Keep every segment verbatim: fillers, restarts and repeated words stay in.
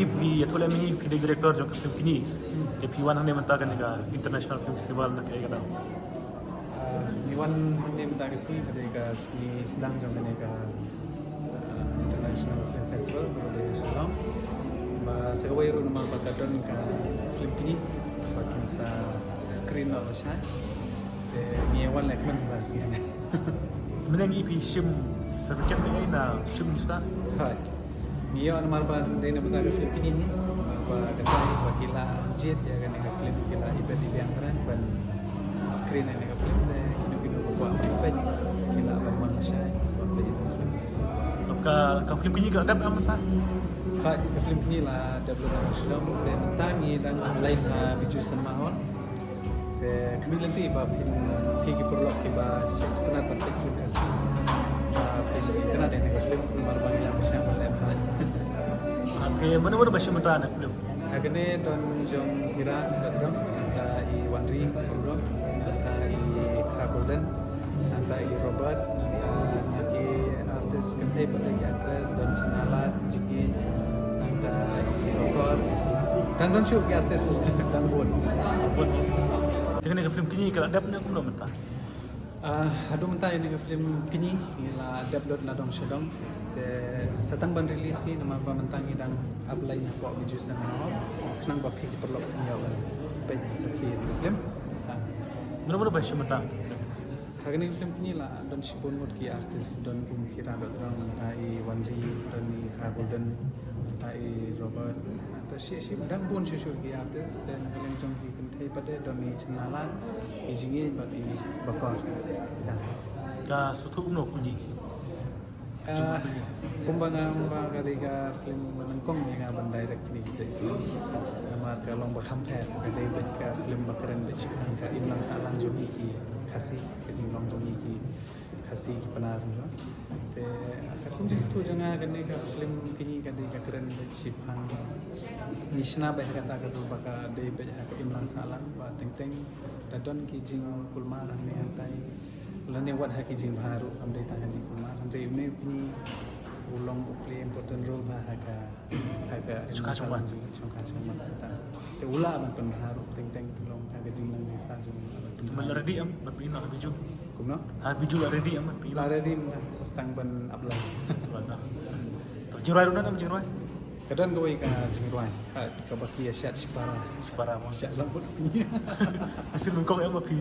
Phi ïathuh lem ïa ngi, phi dei director jong ka film Kñi. Te phi wan hangne mynta kane ka International Film Festival na kaei ka daw? Ah, ngi wan hangne mynta ka sngi ka dei ka sngi sdang jong kane ka, ah, International Film Festival kaba dei ha Shillong. Ba sa kawei ruh namar ba ka don ka film Kñi ba kin sa screen noh lashai. Te ngi wan lehkmen ba sngi hangne. Mynne ngi, phi shim certificate ne na shim register? Hooid. Ngi ïoh namar ba dei na bynta ka film Kñi hi. Ba ka taïew ba ki la jied ïa kane ka film, ki la ibit ibiang kren ban screen ïa kane ka film, te kino kino ba kwah ban peit ki lah ban wan lashai ban peit ïa ka film. Ka, ka film Kñi ka la dep em mynta? Hooid, ka film Kñi la dep lut ha Shillong, te mynta ngi dang online ha Bijou Cinema Hall. Te khmih lynti ba phin, phi ki paralok kiba sngewtynnat ban peit film Khasi, ba phin ïa itynnat ïa kane ka film namar ba ngi la pyrshang ban leh bha. Te mano mano ba shim bynta na ka film? Ha kane don jong Hira Batram, nangta i Wanri Batram, nangta i Kha Golden, nangta i Robert, nangta na ki artist kynthei pat, ki actress, don Jingalad, Jingïeit, nangta i Rokor. Dang don shuh ki artist dang bun. Te kane ka film Kñi ka la dep ne kumno mynta? Ah, haduh mynta ïa kane ka film Kñi ngi la dep lut na dong sha dong. Te sa tang ban release hi namar ba mynta ngi dang ap line hapoh Bijou Cinema Hall. Khnang ba phi ki paralok phin ïoh ban peit ban sakhi ïa kane ka film. Ah. Mano mano ba shim bynta? Ha kane ka film Kñi la don shibun ngut ki artist, don kum Hira Batram, nangta i Wanri, don i Kha Golden, nangta i Robert, nangta shi shi dang bun shuh shuh ki artist, te na ka liang jong ki kynthei pat de don i Jingalad, i Jingïeit bad i Bakor. Ïa. Ka sngewthuh kumno Kñi? Ah, kumba nga ong ba ka dei ka film ba nyngkong ïa nga ban direct kine ki jait film. Namar ka long ba kham pher, ka dei beit ka film ba kren beit shaphang ka imlang sahlang jong ngi ki Khasi, ka jinglong jong ngi ki Khasi ki Pnar, no. Te katkum jingsngewthuh jong nga, kane ka film Kñi ka dei ka kren beit shaphang, ngi shna beit ha kata ka dur ba ka dei beit ha ka imlang sahlang ba teng teng da don ki jingkulmar hangne hangtai. Lane wat ha ki jingbha ruh, kam dei tang ha jingkulmar. Hynrei une u Kñi u long, u play important role bha ha ka, ha ka shongkha shongman, shongkha shongman kata. Te u lah ban pynbha ruh teng teng, u long ha ka jingnang jingstad jong u lah ban pynbha. Mynta la ready em ban pynïoh ha Bijou? Kumno? Ha Bijou la ready em ban pynïoh? La ready mynta, sa tang ban ap line. Mynta. To jingrwai ruh don em, jingrwai? Ka don kawei ka jingrwai. Ka, kaba ki ïa shad shipara. Shipara mo. Shad lang bad Kñi. Sien nyngkong em ba phi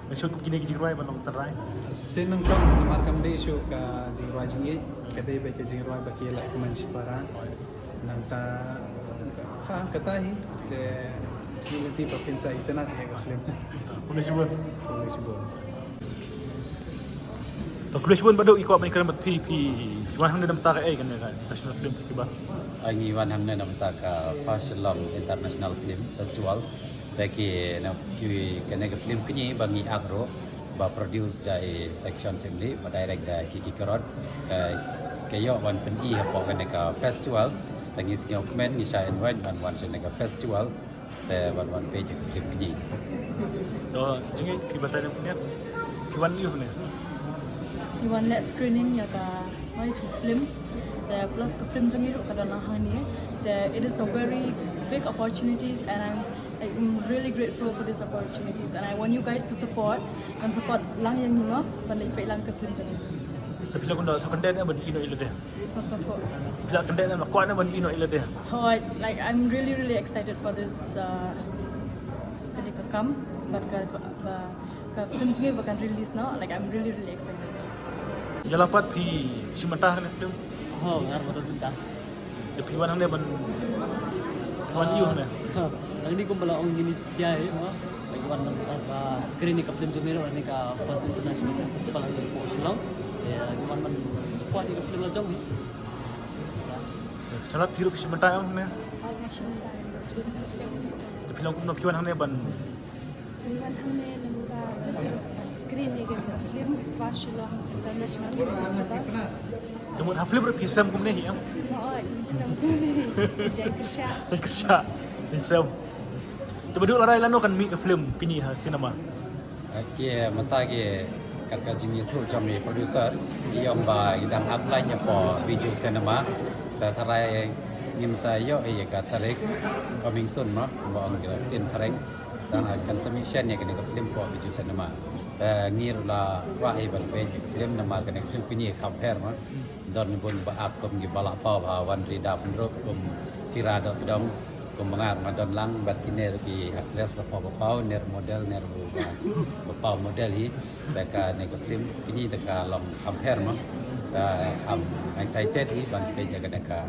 la shoot kine ki jingrwai ban long tynrai? Sien nyngkong namar kam dei shuh ka jingrwai jingïeit, ka dei beit ka jingrwai ba ki ïa leh kumne shipara. Nangta ka, ha, kata hi te ngi lynti ba phin sa itynnat ïa ka film. Khublei shibun. Khublei shibun. To khublei shibun Bah Duh, i kwah ban ïakren bad phi, phi wan hangne na bynta kaei kane ka International Film Festival? Ai, ngi wan hangne na bynta ka First Shillong International Film Festival. Te ki, na, ki, kane ka film Kñi ba ngi act ruh, ba produce da i Section Simli, ba direct da Kiki Karot. Ka, ka ïoh ban pyni hapoh kane ka festival. Te ngi sngewkmen, ngi shah invite ban wan sha kane ka festival. Te wan wan peit ïa ka film Kñi. To jingïeit, phi batai ne phi wan ïa ne? Phi wan leh screening ïa ka, ïa ka film. Te plus ka film jong ngi ruh ka don lang hangne. Te it is a very big opportunities and I'm, I'm really grateful for these opportunities and I want you guys to support and support lang ïa ngi, no, ban leh peit lang ka film jong ngi. Te phi la kynduh sa kyndit ne ban ïeh noh ïa lade? Phi la kyndit ne, la kwah ne ban ïeh noh ïa lade? Hooid, like, I'm really, really excited for this, uh, ka dei ka kam, bad ka, ka, ka, ka film jong ngi ba kan release noh, like, I'm really, really excited. Ïa la pat phi shim bynta ha kane ka film? Ho, nga ruh nga don bynta. Te phi wan hangne ban, phi wan ïa u hangne? Nangne kumba la ong ïa ngi shisha, mo. Ba ngi wan mynta ba screen ïa ka film jong ngi ruh ha kane ka First International Film Festival hangne hapoh Shillong. Te ngi wan ban support ïa ka film la jong ngi. Sha la phi ruh phi shim bynta em hangne? Hooid, nga shim bynta ïa ka film. Te phi long kumno phi wan hangne ban Ngi wan hangne namar ba screen ïa ka film First Shillong International Film Festival. Te mut ha film ruh phi sem kumne hi em? Hooid, ngi sem kumne hi. Jaiñ kyrshah. Jaiñ kyrshah. Ngi sem. Te Bah Duh, la rai lano kan mih ka film Kñi ha cinema? Ki mynta ki kat ka jingïathuh jong i producer, i ong ba i dang act line hapoh Bijou Cinema. Te tharai Ngim sa ïoh ïa ka tarik coming soon mo, kumba ong ki la ktien phareng. Tang kan submission ïa kane ka film hapoh Bijou Cinema. Te ngi ruh la kwah hi ban peit ïa ka film namar kane ka film kine kham pher mo. Don bun ba ak kum ki ba la paw ba wan ri da pynrup kum Tira Dohtdong, kum ba nga ma don lang bad kine ruh ki actress ba paw ba paw, ne ruh model, ne ruh ba, ba paw model hi. Te kane ka film kine te ka long kham pher mo. Te kham excited hi ban peit ïa kane ka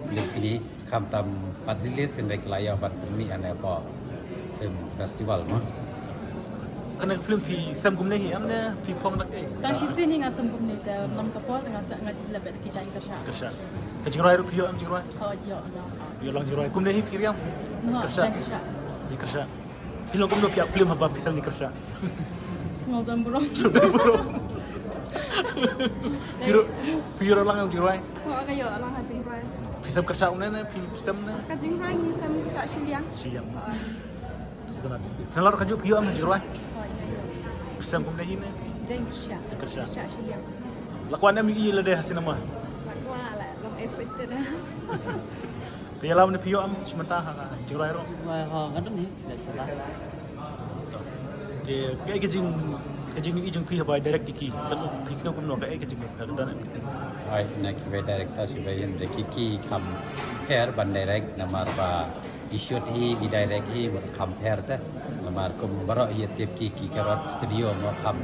film kine. Kham tam pat release hynrei ki la ïoh ban pynmih ane hapoh film festival mo. Kane ka film phi sem kumne hi em ne phi phong da kaei? Tang shisien hi nga sem kumne te man ka por te nga sa nga leh bad ki jaiñ kyrshah. Kyrshah. Ka jingrwai ruh phi ïoh em jingrwai? Hooid, ïoh lang. Ïoh lang jingrwai. Kumne hi phi riam? Noh, kyrshah. Jaiñ kyrshah. Jaiñ kyrshah. Phi long kumno phi ap film haba phi sem jingkyrshah? Sngewdon burom. Sngewdon burom. Phi ïoh, phi ïoh lang jingrwai? Nga ïoh lang ha jingrwai. Phi sem kyrshah kumne ne phi sem ne? Ka jingrwai ngi sem kyrshah shiliang. Shiliang. Sngewdon. Phi la kajuh phi ïoh lang jingrwai? Phi sem kumne hi ne? Jaiñ kyrshah. Jaiñ kyrshah. Kyrshah shiliang. La kwah ne em ïohi lade ha cinema? La kwah, la long excited. Te ïalam ne phi ïoh em shi mynta ha jingrwai ruh? Jingrwai, ha, nga don hi. Te kaei ka jing, ka jingïohi jong phi haba direct ïa ki? Ka phi sngew kumno, kaei ka jing, ka don em ka jing? Ai, na kiwei director kiwei hynrei ki ki kham pher ban direct namar ba i shoot hi, i direct hi mut kham pher te. Namar kum baroh hi tip ki, ki ka rot studio mo kham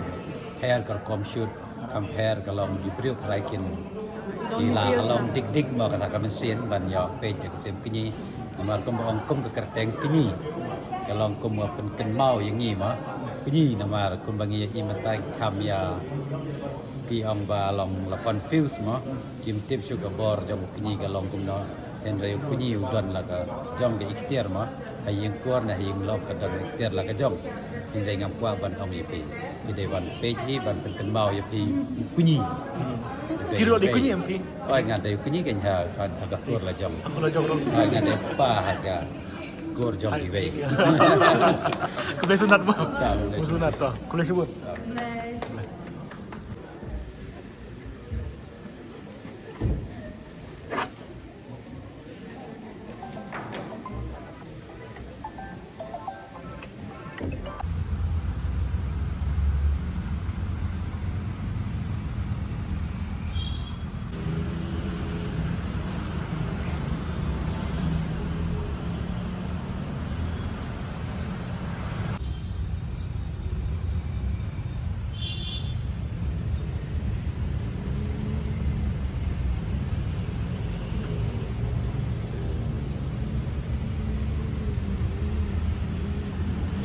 pher ka rukom shoot. Kham pher ka long ki briew tharai kin ki la long dik dik mo kata ka mynsiem ban ïoh peit ïa ka film kine. Namar kum ba ong kum ka kyrteng kine ka long kum ba pynkynmaw ïa ngi mo. Kine namar kum ba ngi ïa i mynta ki kham ïa ki ong ba long la confuse mo. Kim tip shuh ka bor jong kine ka long kumno. Hynrei u kñi u don la ka jong ka ikhtiar ma ha ïing kur ne ha ïing lok ka don ikhtiar la ka jong. Hynrei ngam kwah ban ong ïa phi. Phi dei ban peit hi ban pynkynmaw ïa phi u kñi. Phi ruh dei kñi em phi? Oi nga dei u kñi kein ha ha ka kur la jong. Ha kur la jong ruh. Oi nga dei pa ha ka kur jong iwei. Khublei shibun. Khublei shibun.